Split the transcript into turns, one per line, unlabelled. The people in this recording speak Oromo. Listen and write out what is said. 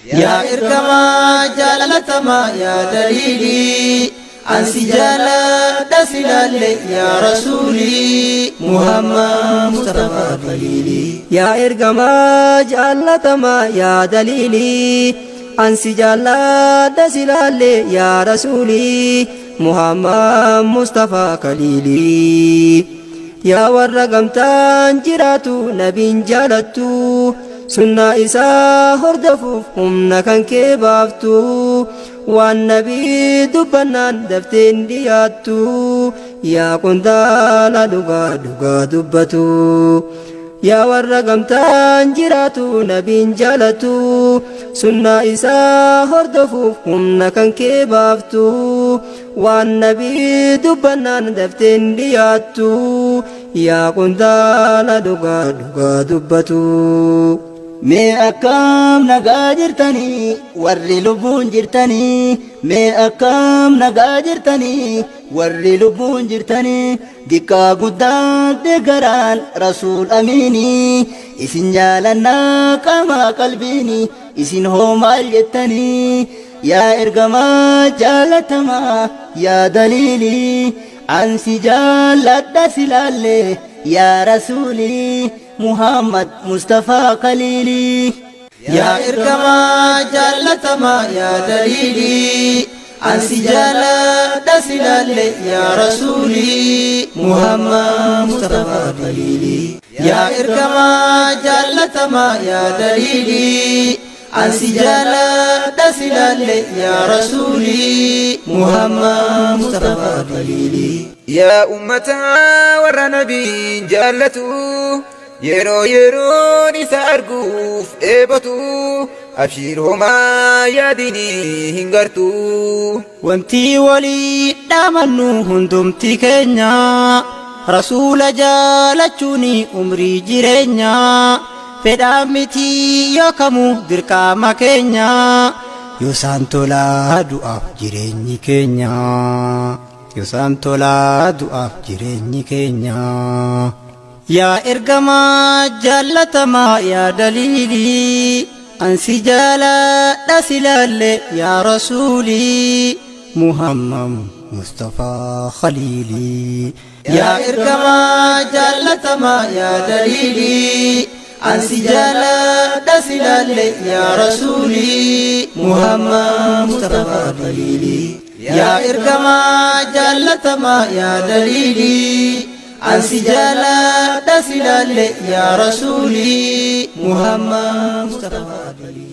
Yaa ergamaa jaalatamaa yaa daliilii Ansi jaaladha si laalle yaa rasuulii Muhammad Mustafaa Khaliilii.
Yaa ergamaa jaallatamaa yaa daliilii Ansi jaalladha si laalle yaa rasuulii Muhammad Mustafaa Khaliilii. Yaa warra gamtaan jiraatu nabiin jaalattu sunnaa isaa hordofuuf humna kan kee baaftu waan nabii dubbannaan dafteen dhiyaattu yaa qondaala dhugaa dhugaa dubbatu. Yaa warra gamtaan jiraatu nabiin jaalatu sunnaa isaa hordofuuf humna kan kee baaftu waan nabii dubbannaan dafteen dhiyaattu yaa qondaala dhugaa dhugaa dubbatu.
Mee akkam nagaa jirtanii warri lubbuun jirtanii mee akkam nagaa jirtanii warri lubbuun jirtanii diqqaa guddaan deeggaraan rasuul amiinii isin jaalannaa qaamaa qalbiinii isin hoo maal jettanii yaa ergamaa jaalatamaa yaa daliilii ansi jaalladha silaalle yaa rasuulii Muhammad Mustafaa Khaliilii.
Yaa ergamaa jaalatamaa yaa daliilii Ansi jaaladha si laalle yaa rasuulii Muhammad Mustafaa Khaliilii. Yaa ergamaa jaalatamaa yaa daliilii Ansi jaaladha si laalle yaa rasuulii Muhammad Mustafaa Khaliilii.
Yaa ummataa warra nabiin jaallatu yeroo yeroon isa arguuf dheebotu abshiir homaa yaadinii hin gartu.
Wanti walii dhaamannu hundumti keenya rasuula jaalachuun umrii jireenya fedhaa miti yookamu dirqama keenya yoosaan tolaa du'aaf jireenyi keenya yoosaan tolaa du'aaf jireenyi keenya. Yaa ergamaa jaallatamaa yaa daliilii ansi jaaladha si laalle yaa rasuulii Muhammad Mustafaa Khaliilii.
Yaa ergamaa jaalatamaa yaa daliilii Ansi jaaladha si laalle yaa rasuulii Muhammad Mustafaa Khaliilii. Yaa ergamaa jaalatamaa yaa daliilii Ansi jaaladha si laalle yaa rasuulii Muhammad Mustafaa Khaliilii.